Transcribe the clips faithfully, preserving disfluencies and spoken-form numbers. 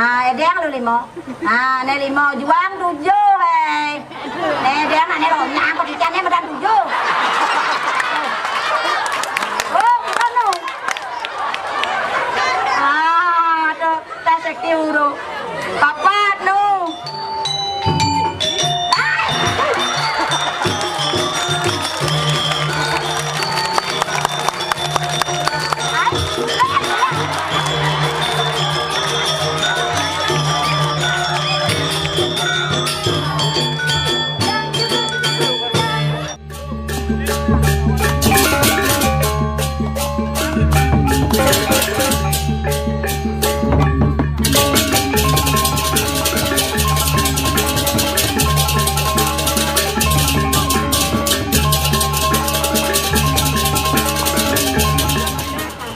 Ah, édéng lu limo. Ah, né limo juang tujuh, héi. Né édéng, né ronyang, kok icané medan tujuh. Oh, kono. Ah, tuh, tas sékti uru. Papat, nu.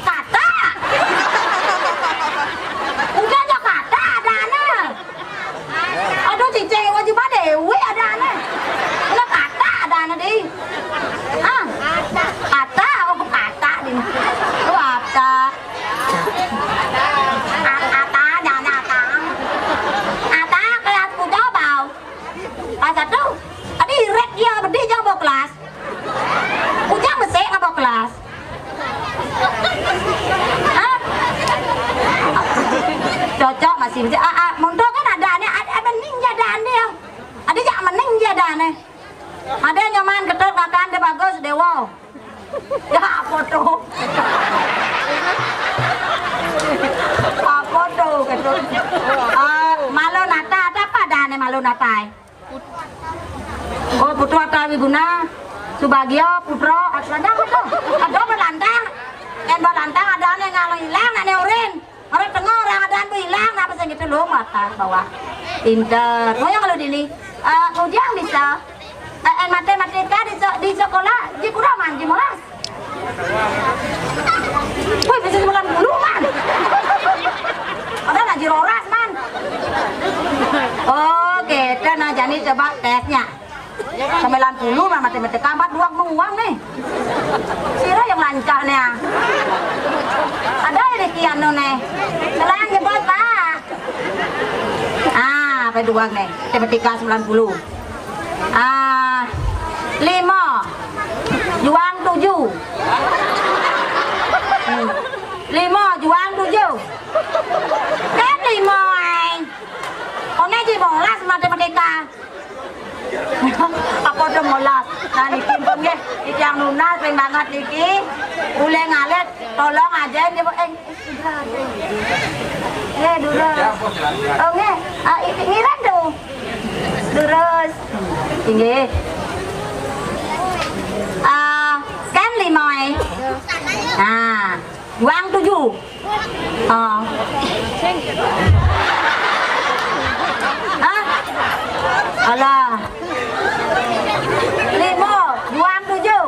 Kata. Udah aja kata adané. Aduh, cicing wajib ada, wih, adané. Udah kata adané, di. Ah. Kata, oh, kata, di. Lu apa? A-, ata, jangan ata. Ata, kelas ku coba. Kelas satu. Tadi irit dia, berdiri jauh bawa kelas. Ujang besik apa kelas? Hah? Cocok masih bisa. Ah, ah, montor kan ada nih, ada, ada mending ya ada nih ya. Ada jak mending ya ada nih. Ada nyaman Ketut makan dia bagus, Dewo. Ya, apa tuh? Apa tuh, Ketut? Ah, Malu Nata, ada apa ada nih Malu Nata? Oh, Putu Ata Wiguna, Subagio, Putro, ada apa tuh? Ada belantang. Yang belantang ada nih ngalang hilang, ada urin. Orang tengah orang ada bu hilang, apa sing itu lu mata bawah. Pinter. Oh, yang lu dini. Eh, Ujang bisa. Eh, eh, matematika di se-, di sekolah, di kurang manji molas. Wih, bisa sembilan puluh, Man. Padahal ngaji roras, Man. Oke, kita nah jadi coba tesnya. Sembilan puluh, Man, matematika amat dua menguang nih. Sira yang lancar nih, ah. Ada di kian no nih. Telang jebot, Pak. Ah, apa dua nih? Matematika sembilan puluh. Ah, lima. Juang tujuh. Hmm. Lima, juang tujuh. Kan lima, eh. One di molas matematika. Apa tuh molas? Nah, niki pun nggih, titiang nunas, ring banget niki. Boleh ngalet, tolong aja, nggih, Bu, eh. Eh, durus. Oh, nggih. Ah, i-, i-, ngiran tuh. Durus. Inggih. Ah, kan lima, eh. Nah, juang tujuh. Oh. Hah? Alah. Lima, juang tujuh.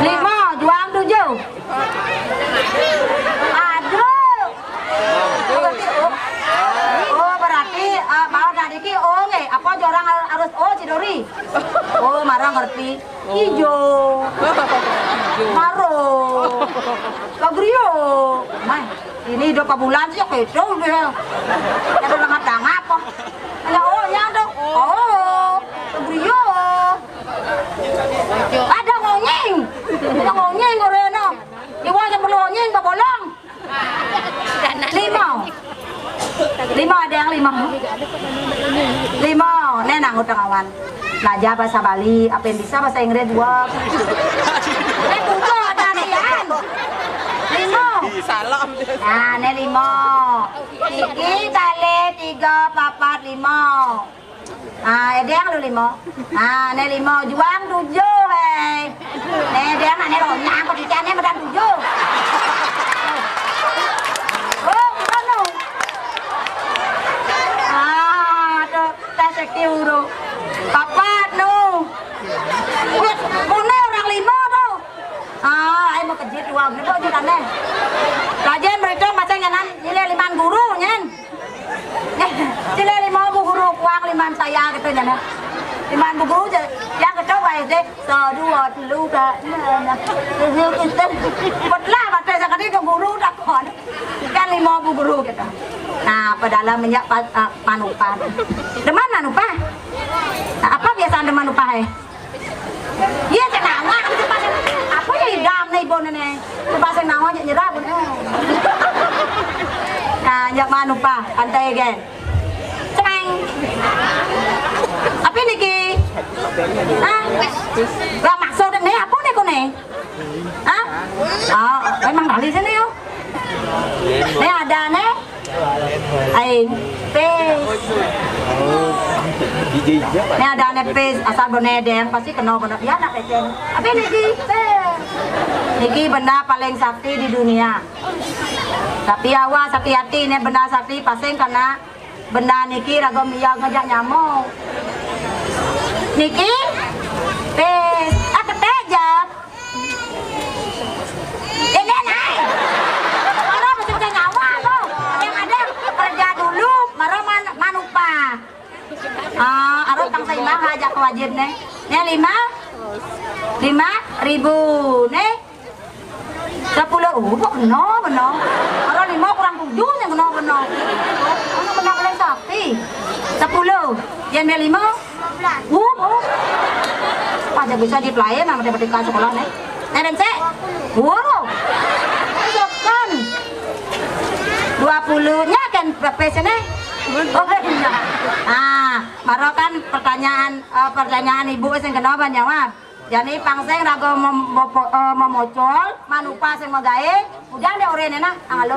Lima, juang tujuh. Aduh. Oh, berarti, eh, mau tadi ki, oh, nggih. Apa orang harus, oh, Cidori? Oh, marang ngerti. Ijo. Maro. Kagrio. Mai, ini hidup bulan sih, ya, keco, ya. Ada lengat apa? Ada oh, ya, ada. Oh, kagrio. Ada ngonyeng. Ada ngonyeng, oreno. Iwa yang perlu ngonyeng, babolong. Lima. Lima, ada yang lima. Lima, né nang utang awan. Belajar bahasa Bali, apa yang bisa bahasa Inggris dua. Né buka ada nih, An. Lima. Salam. Nah, né lima. Iki kali tiga, papat, lima. Ah, édéng lu lima. Ah, né lima juang tujuh, héi. Né édéng, né ronyang, kok icané medan tujuh. Oh, kono. Ah, tuh, tas sékti uru. Papat, nu. Wis, koné orang lima tuh. Ah, ayo mau kejit dua, beli kok jutaan deh. Rajin berhitung, masa nyenan, nilai liman guru, nyen. Sila lima bu guru kuang liman saya gitu, nyana. Liman bu guru je, yang gitu, baik deh. Satu, dua, tiga, empat, lima, enam, tujuh, tujuh, empat belas. Paté sakadi ke guru takon. Kan lima bu guru kita. Nah, padahal menjak pa-, ah, manupah. Demen manupah. Nah, apa biasaan demen manupah, eh? Iya, cek nawak, cek pasang. Apa ya idam nih ibu nih? Cek pasang nawak, cek nyerah pun. Nah, jak manupah, pantai gen. Cemeng. Apa niki? Hah? Lah maksud nih apa nih kone? Hah? Oh, emang dari sini yuk. Nih ada nih. Aing pis. Nih ada nih pis asal bonedeng pasti kena bener. Ya nak pecen. Apa niki? Pis. Niki benda paling sakti di dunia. Tapi awas hati-hati nih benda sakti pasang kena benda niki raga mia ngajak nyamuk. Niki? Pis. Ah, ketek jam. Ini naik. Orang mesti punya nyawa tuh. Ada yang ada kerja dulu, baru man-, manupah. Ah, harus tang seimbang aja kewajib nih. Nih lima, lima ribu nih. Sepuluh, oh, kok kena, kena. Kalau lima kurang tujuh yang kena, kena. Mana kena kalian sapi? Sepuluh. Yang dia lima? Uh, uh. Aja bisa di pelayan sama dia sekolah nih. Nih, Bensek. Uh. Sokan. Dua puluhnya kan berapa sini? Oh, iya. Ah, baru kan pertanyaan, eh, pertanyaan ibu sing kenapa jawab? Jadi pangseng raga mem-, mopo-, eh, memocol, manupah sing magae, udah deh orene nah, angalo.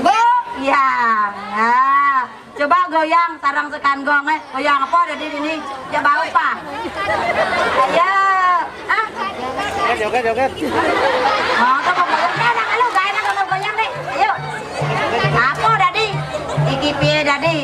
Goyang. Nah, coba goyang sarang sekan gong, eh. Goyang apa ada di sini? Ya bau pa. Ayo. Ah. Joget, joget, joget. Oh, coba goyang. Eh, angalo, gae nah, coba goyang deh. Ayo. Apa dadi? Iki piye dadi?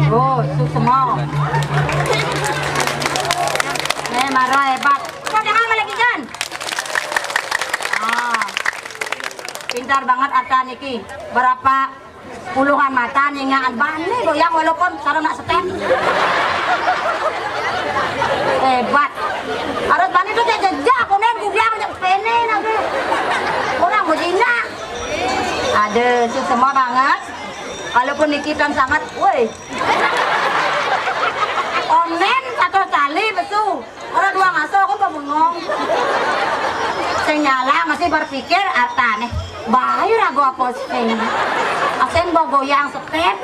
Oh, itu semua. Nih, maro hebat. Kau jangan lagi, Jan. Ah, pintar banget Ata niki. Berapa puluhan mata ningaan bani goyang walaupun sarana step. Hebat. Harus bani tuh cek jejak, kemudian goyang cek pene nanti. Orang begina. Ada semua banget. Walaupun niki kan sangat, woi. Onen satu kali betul. Orang dua ngaso aku kok bengong. Sing nyala masih berpikir Ata nih. Bayu ragu apa sing. Asen bawa goyang step,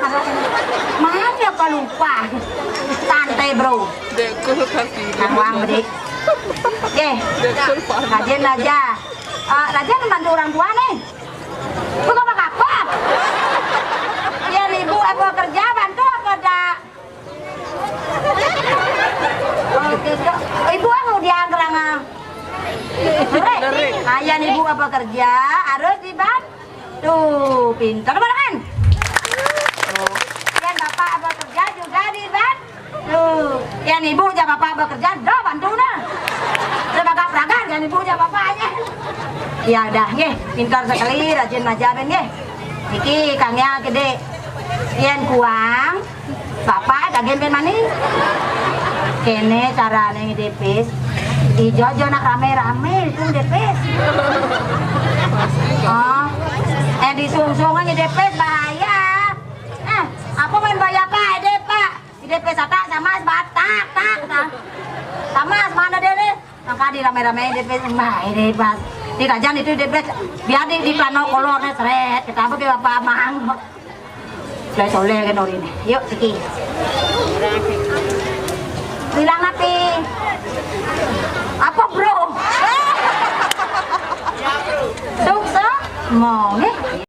mana apa lupa. Santai, bro. Dekul kasih. Nang wang bedik. Oke. Dekul panas. Rajin aja. Eh, rajin bantu orang tua nih. Bukan apa-apa. Ya, ibu apa kerja bantu apa dak? Oke, Kak. Ibu anu dia kerana. Sore. Ayan ibu apa kerja harus dibantu. Pintar banget kan? Tuh. Yang bapak apa kerja juga dibantu. Yang ibu aja bapak bekerja, dah bantu nah. Dia bagak pragar, yang ibu aja bapaknya. Ya dah, nggih, pintar sekali, rajin aja ben nggih. Iki kangnya gede. Yen kuang, bapak daging ben manis. Kene carane ngidepis. Ijo-jo nak rame-rame itu ngidepis. Oh, eh disungsung ngidepis bahaya. Eh, apa main bahaya Pak? Ide Pak. Ide Pak satak sama batak tak tak. Sama mana dia nih? Maka di rame-rame ide Pak, mah ide Pak. Di kerajaan itu ide Pak biar di, di plano kolornya seret. Kita apa ke bapak mang? Soleh soleh kan orang ini. Yuk, siki. Bilang napi? Apa, bro? Sukses? Mau nih.